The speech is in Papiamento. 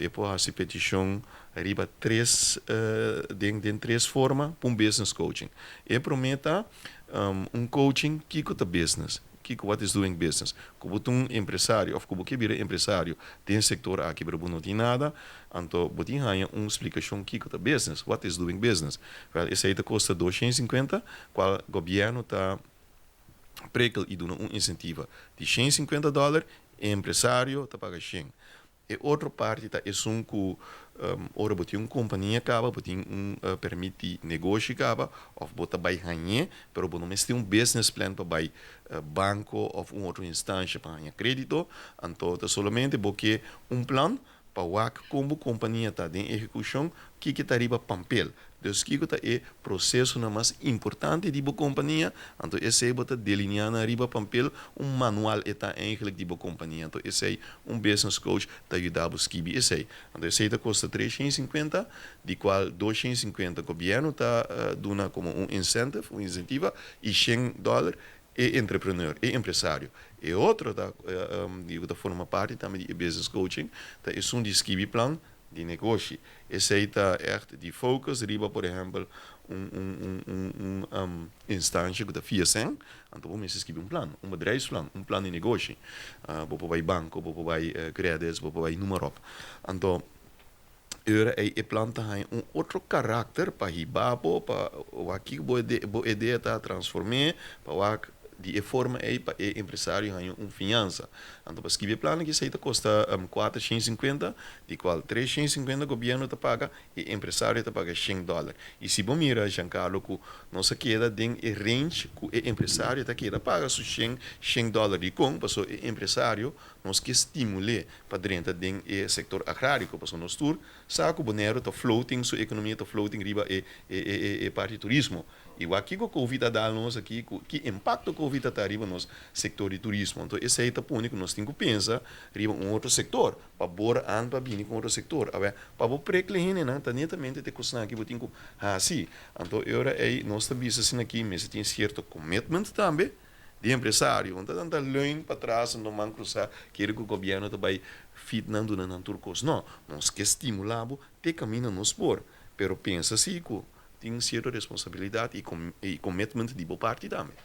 E por hasi petishon riba tres den tres forma pa un business coaching. E promé ta un coaching kiko ta business. Kiko, what is doing business. Ku bo ta un empresario òf ku bo ke bira empresario den sektor aki, pero bo no tin nada, anto bo tin haña un splikashon kiko ta business, what is doing business. Well, esei ta kosta 250, kual gobièrnu ta prikkel i duna un insentivo di $150, e empresario ta paga 100. E otro parti ta esun ku ora bo tin un kompania kaba, bo tin un pèrmit di negoshi kaba, òf bo ta bai hañ'é, pero bo no mester un business plan pa bai banko òf un otro instansia pa haña krédito, anto ta solamente bo ke un plan pa wak kon bo kompania ta den ehekushon, kiko ta riba papel. Dus kiko ta e prosesonan mas importante di bo kompania, anto esei bo ta delineá na riba papel, un manual e ta eigenlijk di bo kompania. Anto esei un business coach ta yuda bo skibi esei. Anto esei ta kosta 350, di kual 250 gobièrnu ta duna komo un incentive, un insentiva, i $100 e entrepreneur, e empresario. E otro ta, di ta forma parti tambe di business coaching, ta esun di skibi plan di negoshi. Esei ta echt di focus riba, por ehèmpel, un instansia ku ta fia sèn, anto bo mester skibi un plan, un bedrijfsplan, un plan di negoshi. Bo por bai banko, bo por bai credits, bo por bai noem maar op. Anto, ora ei e plan ta haña un otro karakter pa hiba bo, pa wak kiko bo idea ta transform'é, pa wak di e forma ei pa e empresario haña un fiansa. Anto pa skibi e plan aki esei ta kosta 450, di kual 350 gobièrnu ta paga i empresario ta paga $100. I si bo mira, Giancarlo, ku nos a keda den e range ku e empresario ta keda paga su $100. Dikon? Pasobra e empresario nos ke stimul'é pa drenta den e sektor agráriko, pasobra nos tur sa ku Boneiru ta floating, su ekonomia ta floating riba e parti turismo. I wak kiko Covid a dal nos aki, ku ki impakto Covid a ta riba nos sektor di turismo. Anto esei ta pone ku nos tin ku pensa riba un otro sektor, pa bora an pa bini ku un otro sektor. Awor, pa bo prikkel hendenan ta netamente te kosnan aki bo tin ku hasi. Anto e ora ei nos ta bisa asina aki mester tin sierto commitment tambe di empresario. No ta tanta leun patras anto man krusá kere ku gobièrnu ta bai fit nan duna nan tur kos. No, nos ke stimulá bo te kaminda nos por, pero pensa si ku tin sierto responsabilidat i commitment di bo parti tambe.